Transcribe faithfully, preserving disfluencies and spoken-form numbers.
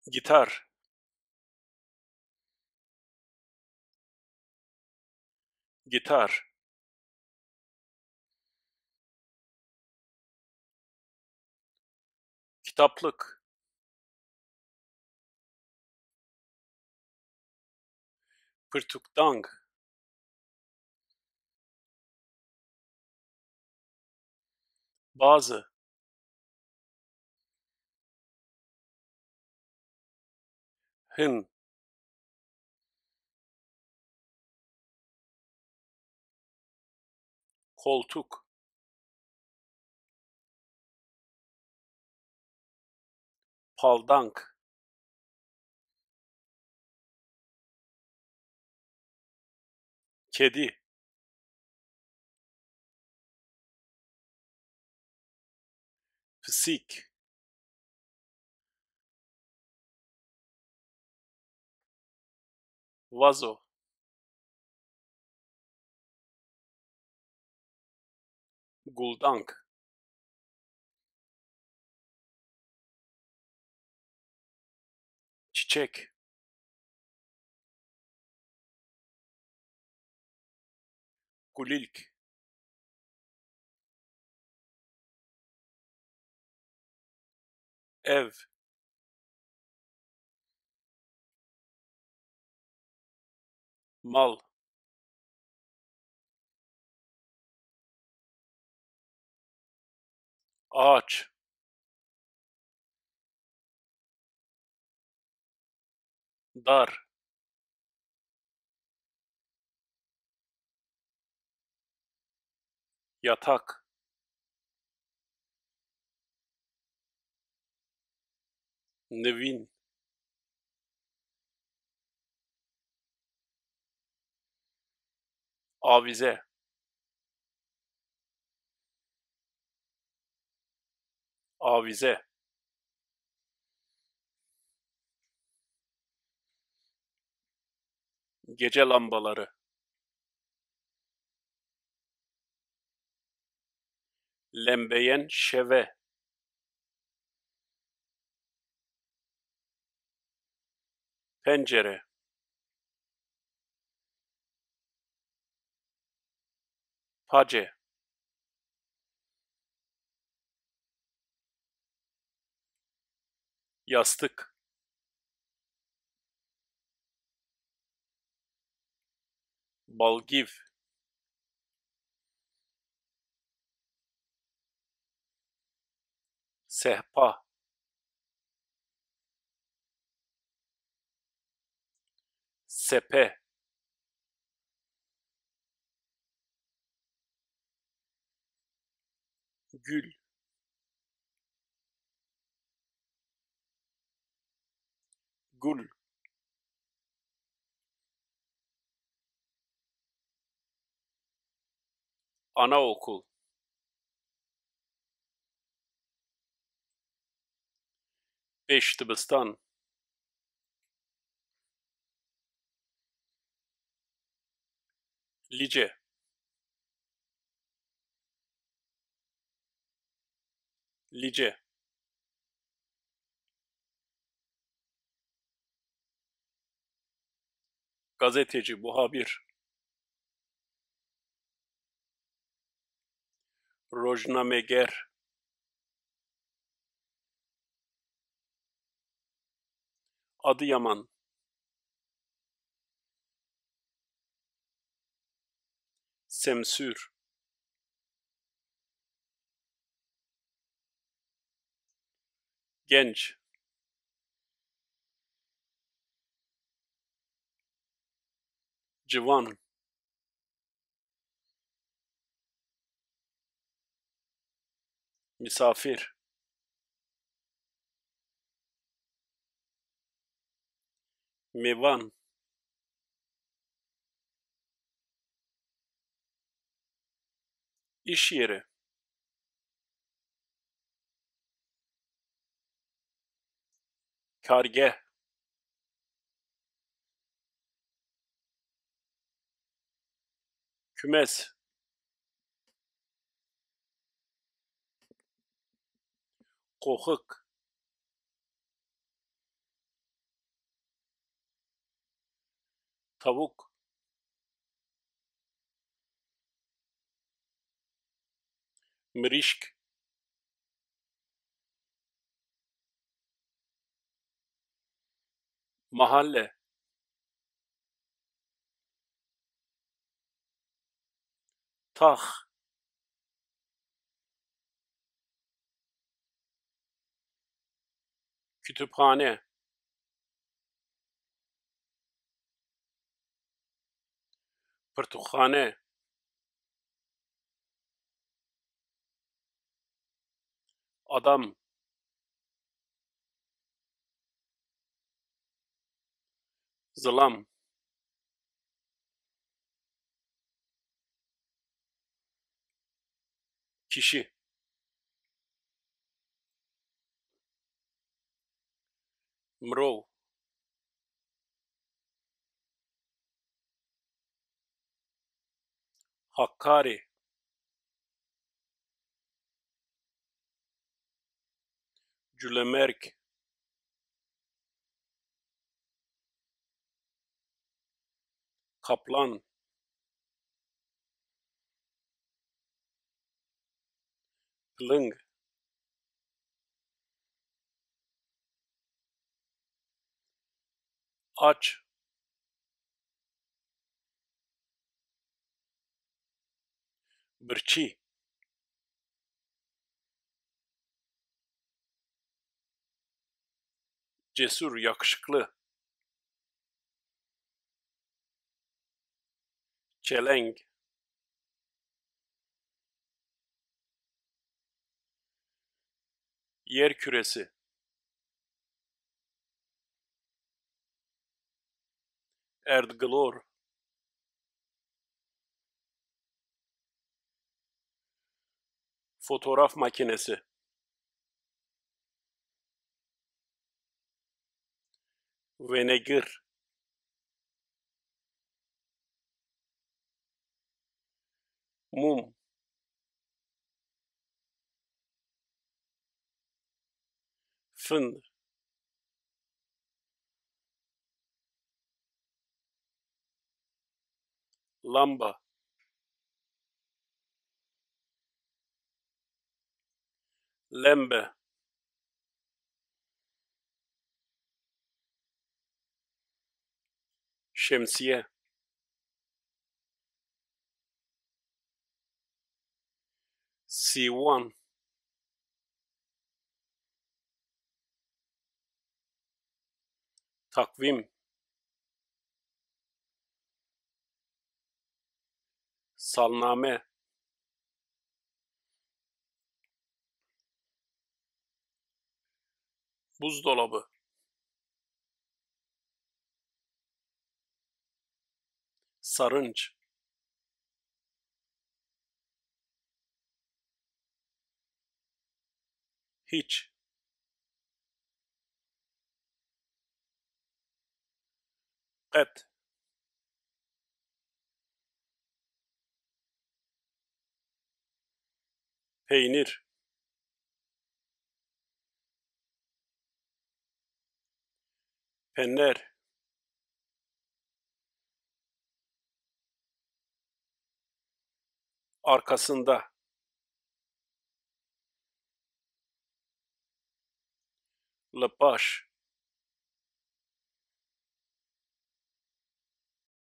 Gitar. Gitar. Kitaplık. Pirtûkdang. Bazı. Hin. Koltuk. Paldank. Kedi. Pisîk. Vazo. Guldank. Çiçek. Kulîlk. Ev. Mal. Ağaç. Dar. Yatak. Nivîn. Avize. Avize. Gece lambaları. Lembeyên şeve. Pencere. Pace. Yastık. Balgîv. Sehpa. Sepe. Gül. Gul. Anaokul. Pêşdibistan. Lice. Lice. Gazeteci, muhabir. Rojnameger. Adıyaman. Semsür. Genç. Ciwan. Misafir. Mêvan. İş yeri. Kargeh. Kümes. Qoxik. Tavuk. Mirîşk. Mahalle. Tax. Kütüphane. Pirtûkxane. Adam. Zilam. Kişi. Mirov. Hakkari. Culemerg. Kaplan. Piling. Aç. Birçî. Cesur, yakışıklı. Çeleng. Yer küresi. Erdgilor. Fotoğraf makinesi. Wênegir. Mum. Fin. Lamba. Lembe. Şemsiye. Sîwan. Takvîm. Salname. Buzdolabı. Sarınç. Hiç. Qet. Peynir. Pener. Arkasında. Li paş.